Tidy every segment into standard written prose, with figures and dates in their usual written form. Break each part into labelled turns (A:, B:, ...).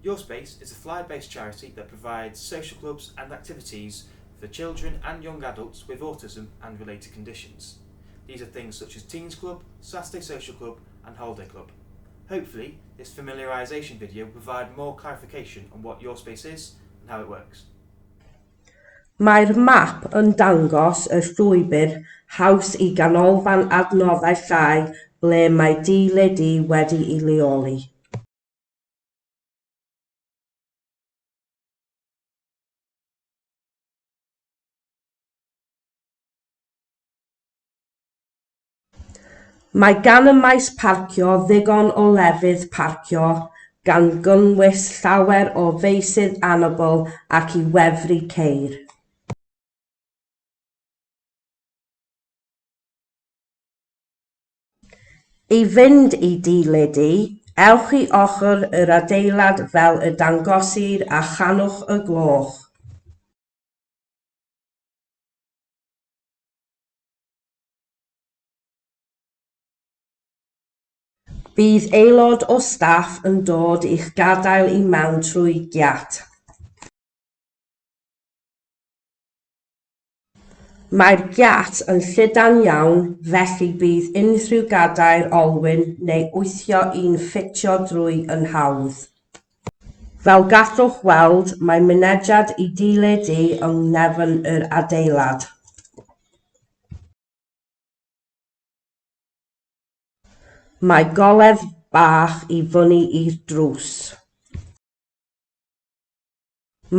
A: Your Space is a Llai-based charity that provides social clubs and activities for children and young adults with autism and related conditions. These are things such as Teens Club, Saturday Social Club and Holiday Club. Hopefully, this familiarisation video will provide more clarification on what Your Space is and how it works.
B: Mae'r map yn dangos y llwybr haws i Ganolfan Adnoddau Llai ble mae Dy Le Di wedi'i leoli. Mae gan y maes parcio ddigon o lefydd parcio, gan gynnwys llawer o feysydd anabl ac i wefru ceir. I fynd i Dŷ Le Di, ewch i ochr yr adeilad fel y dangosir a chanwch y gloch. Bydd aelod o staff yn dod i'ch gadael i mewn trwy giât. Mae'r giât yn llydan iawn felly bydd unrhyw gadair olwyn neu wthio un ffitio drwy yn hawdd. Fel gallwch weld, mae mynediad i Dŷ Le Du yng nghefn yr adeilad. Mae goleddf bach i fyny i'r drws.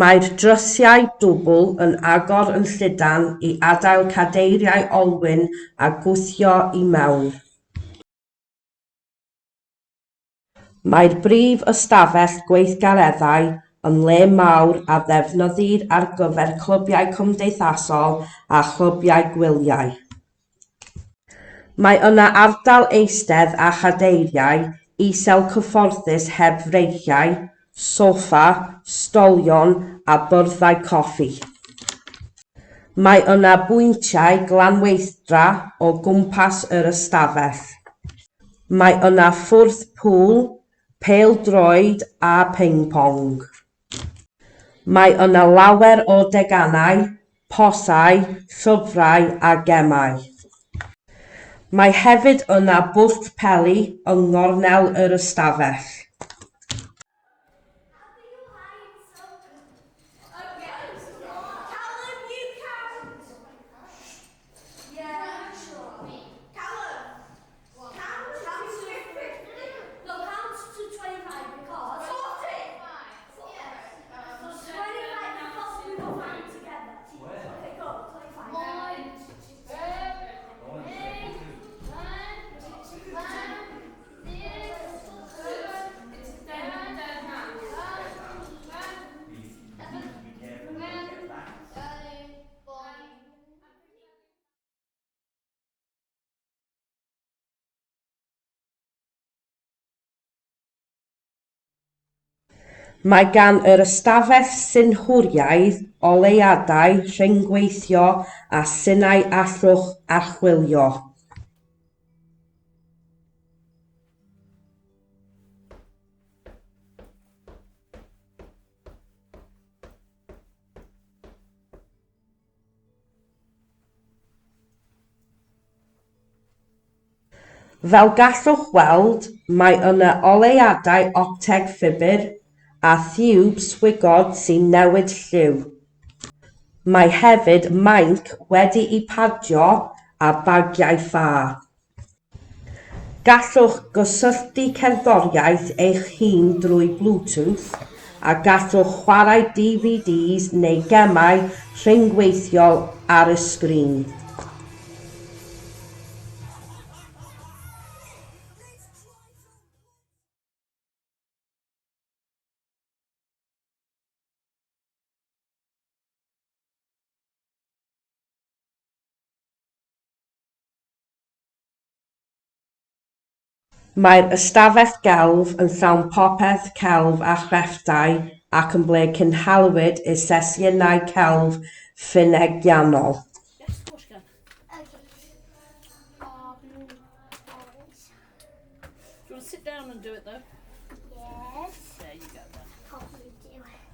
B: Mae'r drysiau dwbl yn agor yn llydan i adael cadeiriau olwyn a gwthio i mewn. Mae'r brif ystafell gweithgareddau yn le mawr a ddefnyddir ar gyfer clybiau cymdeithasol a chlybiau gwyliau. Mae yna ardal eistedd a chadeiriau isel cyfforddus heb freichiau, soffa, stolion a byrddau coffi. Mae yna bwyntiau glanweithdra o gwmpas yr ystafell. Mae yna fwrdd pŵl, pêl-droed a phing-pong. Mae yna lawer o deganau, posau, llyfrau a gemau. Mae hefyd yna bwll peli yng nghornel yr ystafell. Mae gan yr ystafell synhwyraidd oleuadau rhyngweithio a synau allwch archwilio. Fel gallwch weld, mae yna oleuadau opteg ffibr a thiwb swigod sy'n newid lliw. Mae hefyd mainc wedi'i phadio â bagiau ffa. Gallwch gysylltu cerddoriaeth eich hun drwy Bluetooth, a gallwch chwarae DVDs neu gemau rhyngweithiol ar y sgrin. Mae'r ystafell gelf yn llawn popeth celf a chrefftau ac yn ble cynhaliwyd y sesiynau celf fynegiannol.
C: Hoffi diwedd.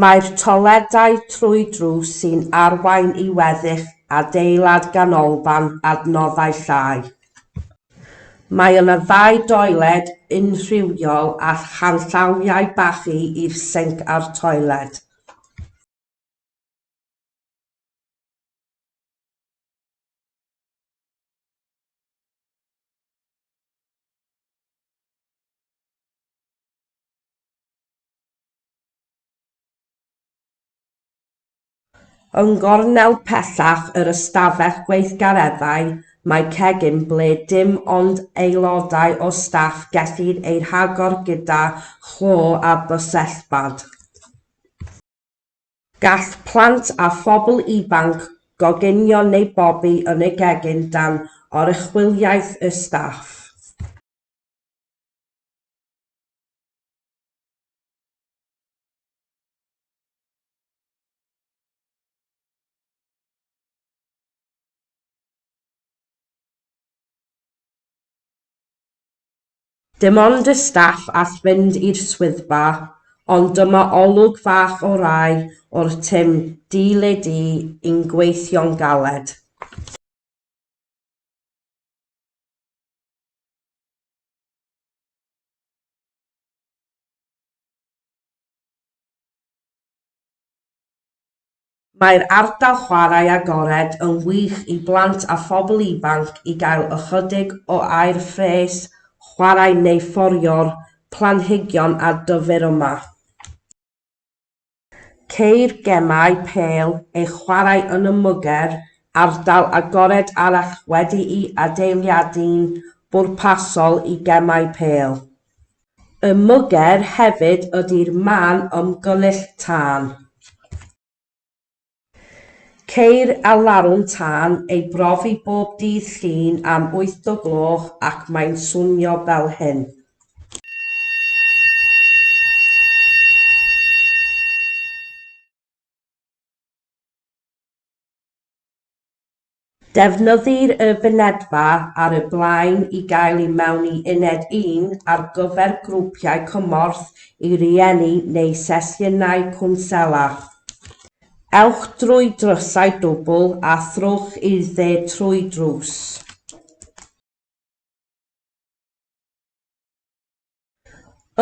B: Mae'r toiledau trwy drws sy'n arwain i weddill adeilad ganolfan adnoddau llai. Mae yna ddau doiled unrhywiol a chanllawiau bachu i'r sinc a'r toiled. Yng nghornel pellach yr ystafell gweithgareddau mae cegin ble dim ond aelodau o staff gellir ei hagor gyda chlo a bysellfwrdd. Gall plant a phobl ifanc goginio neu bobi yn y gegin dan oruchwyliaeth y staff. Dim ond y staff all fynd i'r swyddfa, ond dyma olwg fach o rai o'r tim di-le-di yn gweithio'n galed. Mae'r ardal chwarae agored yn wych i blant a phobl ifanc i gael ychydig o aer ffres, chwarae neu fforio'r planhigion a dyfir yma. Ceir gemau pêl eu chwarae yn y Mwger, ardal agored arall wedi'i adeiladu'n bwrpasol i gemau pêl. Y Mwger hefyd ydy'r man ymgynnull tân. Ceir alarwm tân ei brofi bob dydd Llun am wyth o gloch ac mae'n swnio fel hyn. Defnyddir y fynedfa ar y blaen i gael i mewn i Uned Un ar gyfer grwpiau cymorth i rieni neu sesiynau cwnsela. Ewch drwy drysau dwbl a throwch i'r dde trwy drws.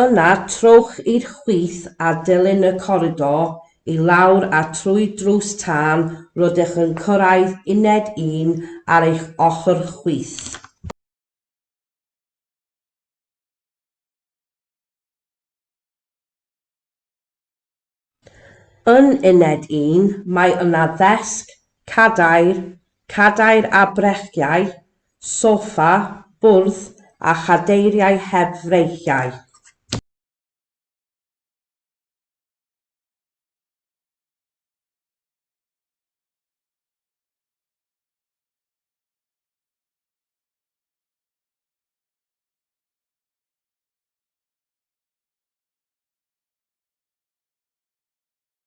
B: Yna trowch i'r chwith a dilyn y coridor i lawr a trwy drws tân rydych yn cyrraedd Uned Un ar eich ochr chwith. Yn Uned Un mae yna ddesg, cadair, cadair â breichiau, soffa, bwrdd a chadeiriau heb freichiau.